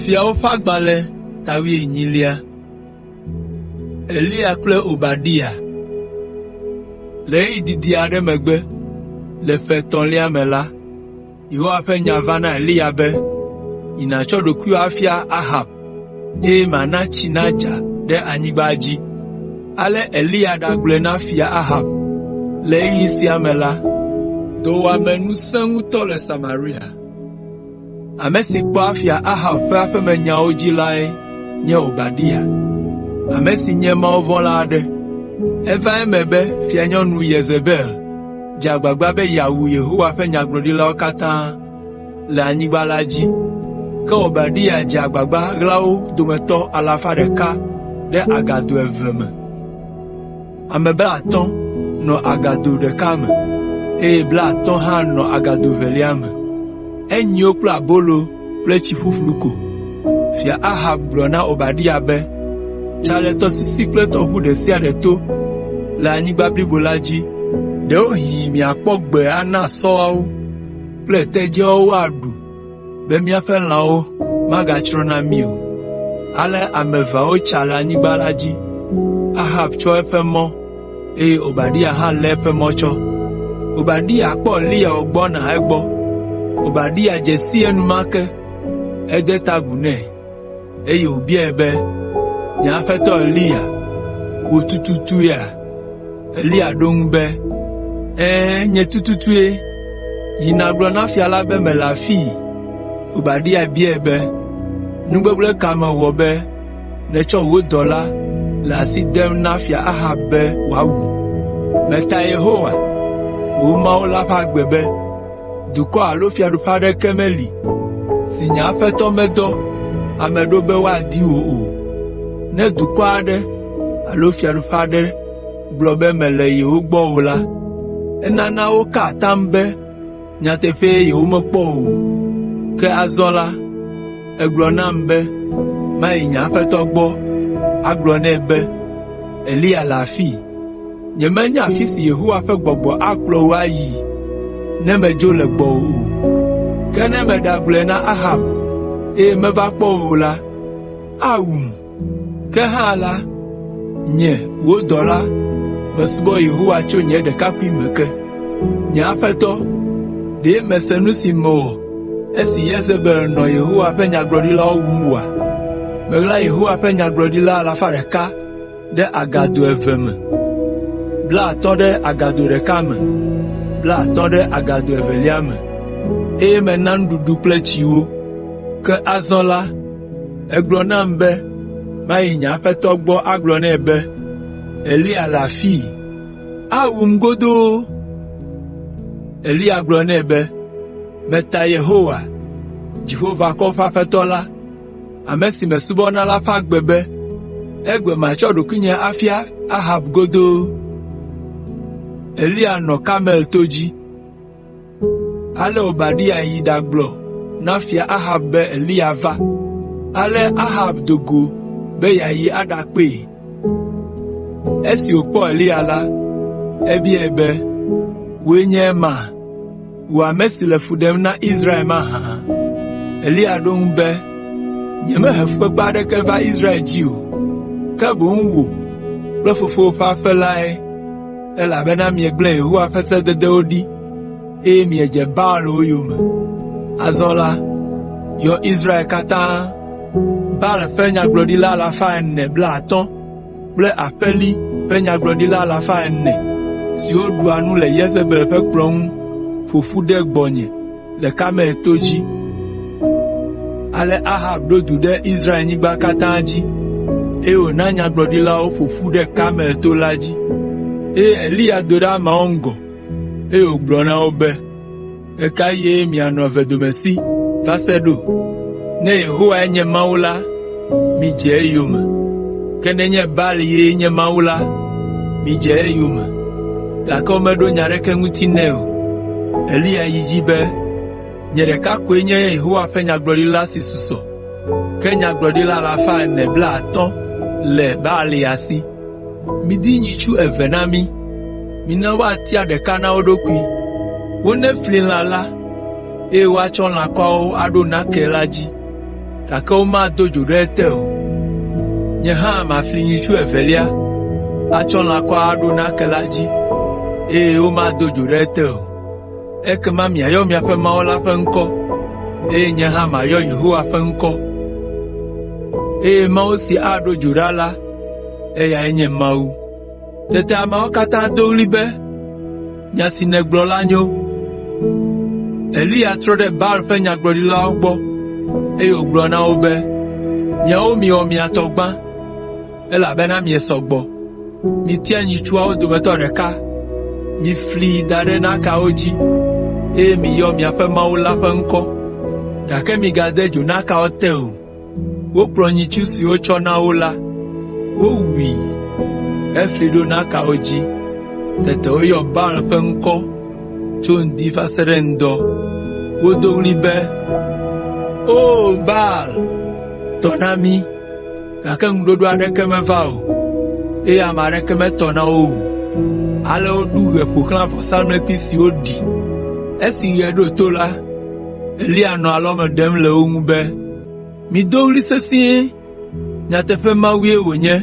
Fiawo ƒe agbalẽ ta wuienyilia. Eliya kple Obadia. Le ɣeyiɣi didi aɖe megbe, le ƒe etɔ̃lia me la, Yehowa ƒe nya va na Eliya be, “Yi nàtsɔ ɖokuiwò afia Ahab, eye mana tsi nadza ɖe anyigba dzi.” Ale Eliya ɖagblɔe na Fia Ahab. Le ɣeyiɣi sia me la, dɔwuame nu sẽ ŋutɔ le Samaria. Ame si kpɔa Fia Ahab ƒe aƒemenyawo dzi lae nye Obadia, ame si nye mawuvɔ̃la aɖe. Eva eme be Fianyɔnu Yezebel dze agbagba be yeawu Yehowa ƒe nyagblɔɖilawo katã le anyigba la dzi. Ke Obadia dze agbagba ɣla wo dometɔ alafa ɖeka ɖe agado eve me. Ame blaatɔ̃ nɔ agado ɖeka me, eye blaatɔ̃ hã nɔ agado evelia me. Enyi wo kple abolo kple tsi ƒuƒlu ko. Fia Ahab gblɔ na Obadia be, “Tsa le tɔsisi kple tɔʋu ɖe sia ɖe to le anyigba blibo la dzi, ɖewohĩ miakpɔ gbe ana sɔawo kple tedziawo woaɖu be míaƒe lãwo magatsrɔ̃ na mí o.” Ale ame eveawo tsa le anyigba la dzi. Ahab tsɔ eƒe mɔ, eye Obadia hã lé eƒe mɔ tsɔ. Obadia kpɔ Eliya wògbɔna egbɔ. Obadia dze sii enumake, ede ta agu nɛ, eye wòbiae be, “Nye aƒetɔ Eliya, wò tututuea?” Eliya ɖo eŋu be, “Ɛ̃, nye tututue. Yi nàgblɔ na fia la be mele afii.” Obadia biae be, “Nu gbegblẽ ka mewɔ be nètsɔ wò dɔla le asi dem na Fia Ahab be wòawu? Meta Yehowa, wò Mawu la ƒe agbe be, dukɔ alo fiaɖuƒe aɖeke meli si nye aƒetɔ medɔ ame ɖo be woadi wò o. Ne dukɔ aɖe alo fiaɖuƒe aɖe gblɔ be mele yewo gbɔ o la, enana wokaa atam be nyateƒee yewomekpɔ o. Ke azɔ la, ègblɔ nam be mayi nye aƒetɔ gbɔ agblɔ nɛ be, ‘Eliya le afii.’ Nyemenya afi si Yehowa ƒe Gbɔgbɔ akplɔ wò ayii ne medzo le gbɔwò o. Ke ne meɖagblɔe na Ahab, eye meva kpɔ wò o la, awum. Ke hã la, nye, wò dɔla, mesubɔ Yehowa tso nye ɖekakpuime ke. Nye aƒetɔ, ɖe mèse nu si mewɔ esi Yezebel nɔ Yehowa ƒe nyagblɔɖilawo wum oa? Meɣla Yehowa ƒe nyagblɔɖila alafa ɖeka ɖe agado eve me, blaatɔ̃ ɖe agado ɖeka me, blaatɔ̃ ɖe agado evelia me, eye mena nuɖuɖu kple tsi wo. Ke azɔ la, ègblɔ nam be mayi nye aƒetɔ gbɔ agblɔ nɛ be, ‘Eliya le afii.’ Awum godoo!” Eliya gblɔ nɛ be, “Meta Yehowa, Dziƒoʋakɔwo ƒe Aƒetɔ la, ame si mesubɔna la ƒe agbe be, egbe matsɔ ɖokuinye afia Ahab godoo.” Eliya nɔ Karmel to dzi. Ale Obadia yi ɖagblɔ na Fia Ahab be Eliya va. Ale Ahab do go be yeayi aɖakpee. Esi wòkpɔ Eliya la, ebiae be, “Wòe nye ema, wò ame si le fu ɖem na Israel mahã?” Eliya ɖo eŋu be, “Nyemehe fukpekpe aɖeke va Israel dzi o, ke boŋ wò kple fofowò ƒe aƒe lae, elabena miegblẽ Yehowa ƒe sededewo ɖi, eye miedze Baalwo yome. Azɔ la, yɔ Israel katã, Baal ƒe nyagblɔɖila alafa ene blaatɔ̃ kple aƒeli ƒe nyagblɔɖila alafa ene siwo ɖua nu le Yezebel ƒe kplɔ̃ ŋu ƒo ƒu ɖe gbɔnye le Karmel to dzi.” Ale Ahab ɖo du ɖe Israelnyigba katã dzi, eye wòna nyagblɔɖilawo ƒo ƒu ɖe Karmel to la dzi. Eye Eliya do ɖe ameawo ŋgɔ, eye wògblɔ na wo be, “Ɣe ka ɣie mianɔ vedomesi va se ɖo? Ne Yehowae nye Mawu la, midze eyome; ke nenye Baal ye nye Mawu la, midze eyome.” Gake womeɖo nya aɖeke ŋuti nɛ o. Eliya yi edzi be, “Nye ɖeka koe nye Yehowa ƒe nyagblɔɖila si susɔ, ke nyagblɔɖila alafa ene blaatɔ̃ le Baal ya si. Midi nyitsu eve na mí. Mina woatia ɖeka na wo ɖokui. Wonefli lã la, eye woatsɔ lãkɔawo aɖo nake la dzi. gake womado dzo ɖe ete o. Nye hã mafli nyitsu evelia atsɔ lãkɔ aɖo nake la dzi, eye womado dzo ɖe ete o. Ekema miayɔ miaƒe mawu la ƒe ŋkɔ, eye nye hã mayɔ Yehowa ƒe ŋkɔ. Eye Mawu si aɖo dzo ɖa la, eyae nye Mawu.” Tete ameawo katã do ɣli be, “Nya si nègblɔ la nyo.” Eliya trɔ ɖe Baal ƒe nyagblɔɖilawo gbɔ, eye wògblɔ na wo be, “Miawo miwɔ mia tɔ gbã, elabena miesɔ gbɔ. Mitia nyitsuawo dometɔ ɖeka, miflii da ɖe nakeawo dzi, eye miyɔ miaƒe mawu la ƒe ŋkɔ, gake migade dzo nakeawo te o.” Wokplɔ nyitsu si wotsɔ na wo la, wowui hefli ɖo nakeawo dzi. Tete woyɔ Baal ƒe ŋkɔ tso ŋdi va se ɖe ŋdɔ. Wodo ɣli be, “O Baal, tɔ na mí!” Gake ŋuɖoɖo aɖeke meva o, eye ame aɖeke metɔ na wo o. Ale woɖu ɣe ƒo xlã vɔsamlekpui si woɖi. Esi ɣe ɖo to la, Eliya nɔ alɔme ɖem le wo ŋu be, “Mido ɣli sesĩe! Nyateƒe Mawue wònye.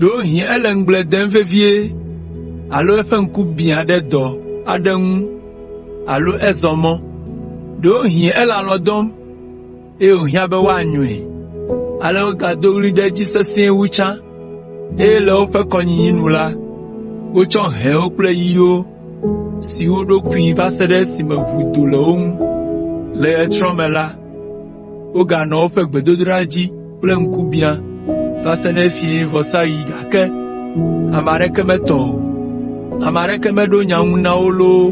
Ɖewohĩ ele ŋugble dem vevie alo eƒe ŋku biã ɖe dɔ aɖe ŋu alo ezɔ mɔ. Ɖewohĩ ele alɔ̃ dɔm eye wòhiã be woanyɔe.” Ale wogado ɣli ɖe edzi sesĩe wu tsã, eye le woƒe kɔnyinyi nu la, wotsɔ hɛwo kple yiwo si wo ɖokui va se ɖe esime ʋu do le wo ŋu. Le ɣetrɔ me la, woganɔ woƒe gbedodoɖa dzi kple ŋkubiã va se ɖe fiẽvɔsaɣi gake ame aɖeke metɔ o. Ame aɖeke meɖo nya ŋu na wo loo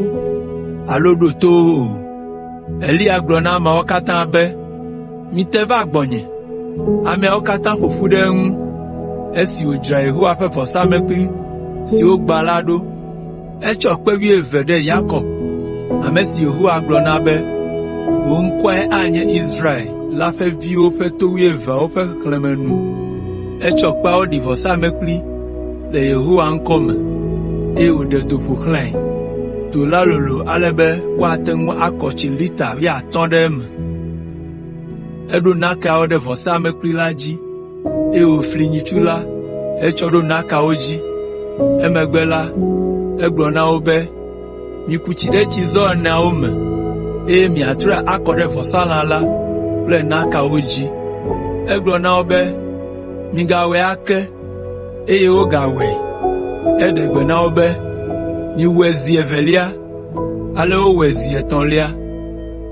alo ɖo to wo o. Eliya gblɔ na ameawo katã be, “Mite va gbɔnye.” Ameawo katã ƒo ƒu ɖe eŋu esi wòdzra Yehowa ƒe vɔsamlekpui si wogbã la ɖo. Etsɔ kpe wuieve ɖe Yakob, ame si Yehowa gblɔ na be, “Wò ŋkɔe anye Israel” la ƒe viwo ƒe to wuieveawo ƒe xexlẽme nu. Etsɔ kpeawo ɖi vɔsamlekpui le Yehowa ŋkɔme, eye wòɖe do ƒo xlãe. Do la lolo ale be woate ŋu akɔ tsi lita wuiatɔ̃ ɖe eme. Eɖo nakeawo ɖe vɔsamlekpui la dzi, eye wòfli nyitsu la hetsɔ ɖo nakeawo dzi. Emegbe la, egblɔ na wo be, “Miku tsi ɖe tsizɔ eneawo me, eye miatrɔe akɔ ɖe vɔsalã la kple nakeawo dzi.” Egblɔ na wo be, “Migawɔe ake,” eye wogawɔe. Eɖe gbe na wo be, “Miwɔe zi evelia.” Ale wowɔe zi etɔ̃lia.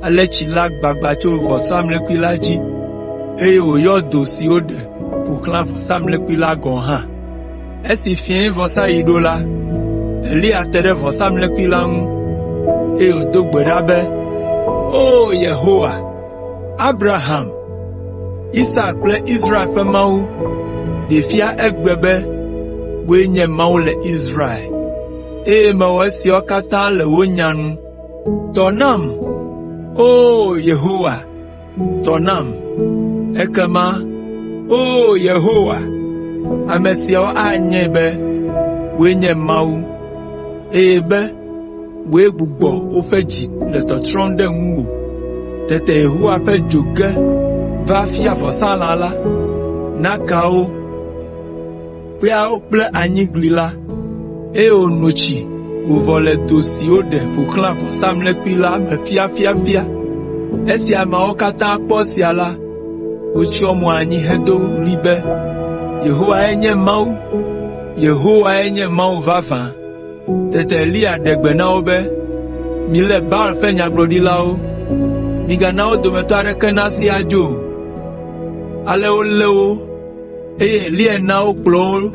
Ale tsi la gbagba tso vɔsamlekpui la dzi, eye wòyɔ do si woɖe ƒo xlã vɔsamlekpui la gɔ̃ hã. Esi fiẽvɔsaɣi ɖo la, Eliya te ɖe vɔsamlekpui la ŋu, eye wòdo gbe ɖa be, “O Yehowa, Abraham, Isak kple Israel ƒe Mawu, ɖee fia egbe be wòe nye Mawu le Israel, eye mewɔ esiawo katã le wò nya nu. Tɔ nam, O Yehowa, tɔ nam! Ekema, O Yehowa, ame siawo anyae be wòe nye Mawu, eye be wòe gbugbɔ woƒe dzi le tɔtrɔm ɖe ŋuwò.” Tete Yehowa ƒe dzo ge va fia vɔsalã la, nakeawo, kpeawo kple anyigli la, eye wòno tsi wòvɔ le do si woɖe ƒo xlã vɔsamlekpui la me ƒiaƒiaƒia. Esi ameawo katã kpɔ esia la, wotsyɔ mo anyi hedo ɣli be, “Yehowae nye Mawu! Yehowae nye Mawu vavã!” Tete Eliya ɖe gbe na wo be, “Milé Baal ƒe nyagblɔɖilawo! Migana wo dometɔ aɖeke nasi adzo o!” Ale wolé wo eye Eliya na wokplɔ wo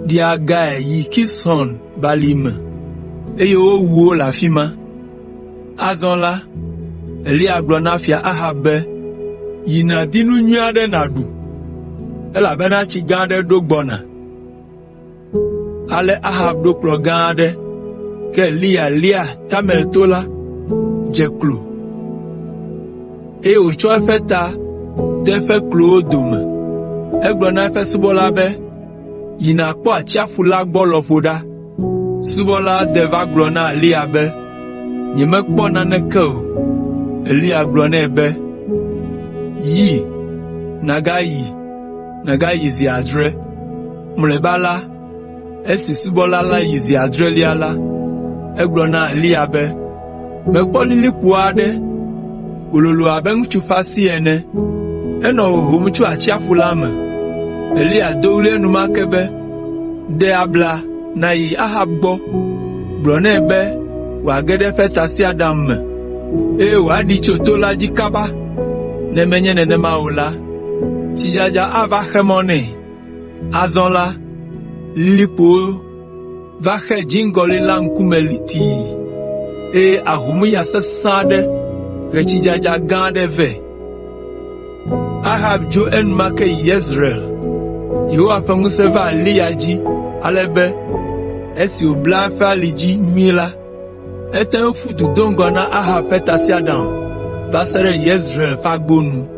ɖi agae yi Kison Balime, eye wowu wo le afi ma. Azɔ la, Eliya gblɔ na Fia Ahab be, “Yi nàdi nu nyui aɖe nàɖu, elabena tsi gã aɖe ɖo gbɔna.” Ale Ahab ɖo kplɔ̃ gã aɖe, ke Eliya lia Karmel to la, dze klo, eye wòtsɔ eƒe ta de eƒe klowo dome. Egblɔ na eƒe subɔla be, “Yi nàkpɔ atsiaƒu la gbɔ lɔƒo ɖa.” Subɔla de va gblɔ na Eliya be, “Nyemekpɔ naneke o.” Eliya gblɔ nɛ be, “Yi, nàgayi, nàgayi zi adre.” Mlɔeba la, esi subɔla la yi zi adrelia la, egblɔ na Eliya be, “Mekpɔ lilikpo aɖe wòlolo abe ŋutsu ƒe asi ene. Enɔ hohom tso atsiaƒu la me.” Eliya do ɣli enumake be, “Ɖe abla nàyi Ahab gbɔ. Gblɔ nɛ be wòage ɖe eƒe tasiaɖam me, eye wòaɖi tso to la dzi kaba. Ne menye nenema o la, tsidzadza ava xe mɔ nɛ.” Azɔ la, lilikpowo va xe dziŋgɔli la ŋkume litii, eye ahomya sesẽ aɖe he tsidzadza gã aɖe vɛ. Ahab dzo enumake yi Yezreel. Yehowa ƒe ŋusẽ va Eliya dzi ale be esi wòbla eƒe ali dzi nyuie la, ete ŋu ƒu du do ŋgɔ na Ahab ƒe tasiaɖam va se ɖe Yezreel ƒe agbo nu.